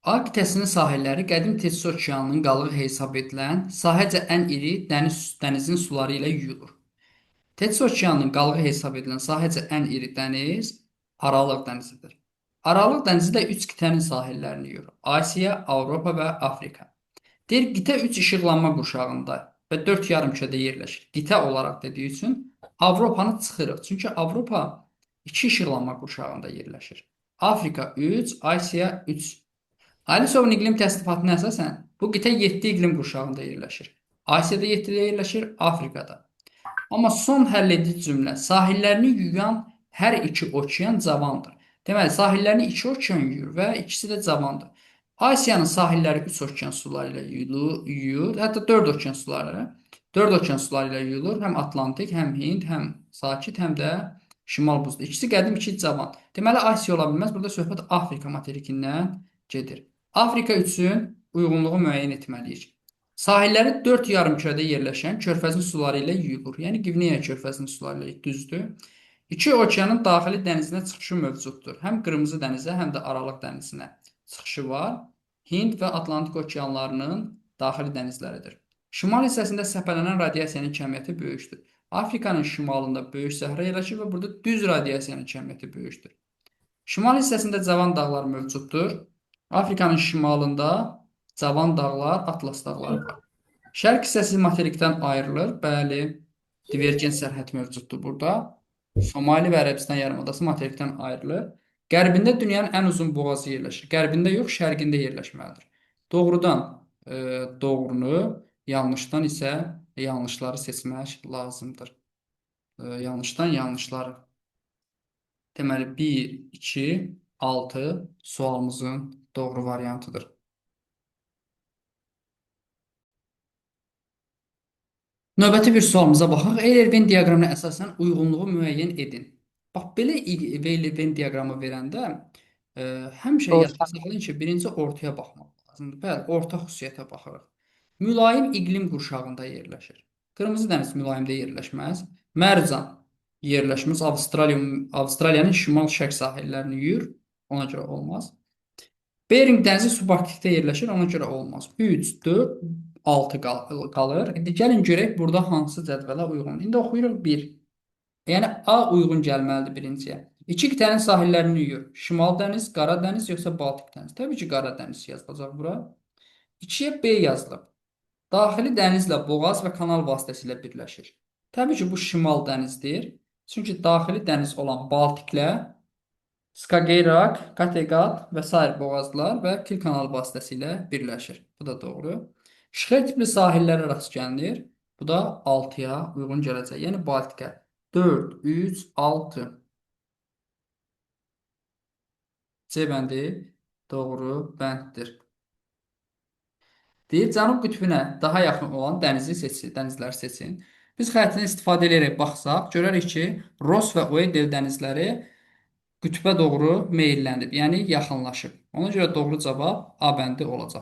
A qitəsinin sahilləri qədim Tetis okeanının qalığı hesab edilən sahəcə ən iri dənizin suları ilə yuyulur. Tetis okeanının qalığı hesab edilən sahəcə ən iri dəniz Aralıq dənizidir. Aralıq dənizi də 3 qitənin sahillərini yuyur. Asiya, Avropa və Afrika. Deyir, qitə 3 işıqlanma qurşağında və 4 yarımkürədə yerləşir. Qitə olaraq dediyi üçün Avropanı çıxırıq. Çünki Avropa 2 işıqlanma qurşağında yerləşir. Afrika 3, Asiya 3. Alisovun iqlim təsnifatına əsasən bu qitə 7 iqlim qurşağında yerləşir. Asiyada 7-də yerləşir, Afrikada. Amma son həll edici cümlə sahillərini yuyan hər iki okean cavandır. Deməli, sahillərini iki okean yuyur və ikisi də cavandır. Asiyanın sahilləri 3 okean suları ilə yuyur, hətta 4 okean suları. 4 okean suları ilə yuyulur. Həm Atlantik, həm Hind, həm Sakit, həm də Şimal buzlu. İkisi qədim, iki cavan. Deməli, Asiya ola bilməz. Burada söhbət Afrika materikindən gedir. Afrika üçün uyğunluğu müəyyən etməliyik. Sahilləri 4 yarımkürədə yerləşən körfəzin suları ilə yuyulur. Yəni Qvineya körfəzinin suları ilə düzdür. İki okeanın daxili dənizinə çıxışı mövcuddur. Həm Qırmızı dənizə, həm də Aralıq dənizinə çıxışı var. Hind və Atlantik okeanlarının daxili dənizləridir. Şimal hissəsində səpələnən radiasiyanın kəmiyyəti böyükdür. Afrikanın şimalında böyük səhra yerləşir və burada düz radiasiyanın kəmiyyəti böyükdür. Şimal hissəsində cavan dağlar mövcuddur. Afrikanın şimalında cavan dağlar, Atlas dağları var. Şərq hissəsi materikdən ayrılır. Bəli, divergent sərhəd mövcuddur burada. Somali və Ərəbistan yarımadası materikdən ayrılır. Qərbində dünyanın ən uzun boğazı yerləşir. Qərbində yox, şərqində yerləşməlidir. Doğrudan doğrunu, yanlışdan isə yanlışları seçmək lazımdır. Yanlışdan yanlışları. Deməli 1, 2, 6 sualımızın doğru variantıdır. Növbəti bir sualımıza baxaq. Euler-Venn diaqramına əsasən uyğunluğu müəyyən edin. Bax, belə Euler-Venn diaqramı verəndə həmişə yadda saxlayın ki, birinci ortaya baxmaq lazımdır. Bəli, orta xüsusiyyətə baxırıq. Mülayim iqlim qurşağında yerləşir. Qırmızı dəniz mülayimdə yerləşməz. Mərcan yerləşməz. Avstraliyanın şimal-şərq sahillərini yuyur. Ona görə olmaz. Bering dənizi subarktikdə yerləşir, ona görə olmaz. 3, 4, 6 qalır. İndi gəlin görək burada hansı cədvələ uyğun. İndi oxuyuruq 1. Yəni A uyğun gəlməlidir birinciyə. İki qitənin sahillərini yuyur. Şimal dəniz, Qara dəniz yoxsa Baltik dəniz? Təbii ki, Qara dəniz yazılacaq bura. 2-yə B yazılıb. Daxili dənizlə boğaz və kanal vasitəsilə birləşir. Təbii ki, bu şimal dənizdir. Çünki daxili dəniz olan Baltiklə Skagerrak, Kattegat və sair boğazlar və Kil kanalı vasitəsilə birləşir. Bu da doğru. Şixer tipli sahillərə rast gəlinir. Bu da 6-ya uyğun gələcək. Yəni Baltikə. 4, 3, 6. C bəndi doğru bənddir. Deyir, Cənub qütbünə daha yaxın olan dənizi seçin, dənizləri seçin. Biz xəritədən istifadə edərək baxsaq, görərik ki, Ross və Weddell dənizləri qütbə doğru meyllənib, yəni yaxınlaşıb. Ona görə doğru cavab A bəndi olacaq.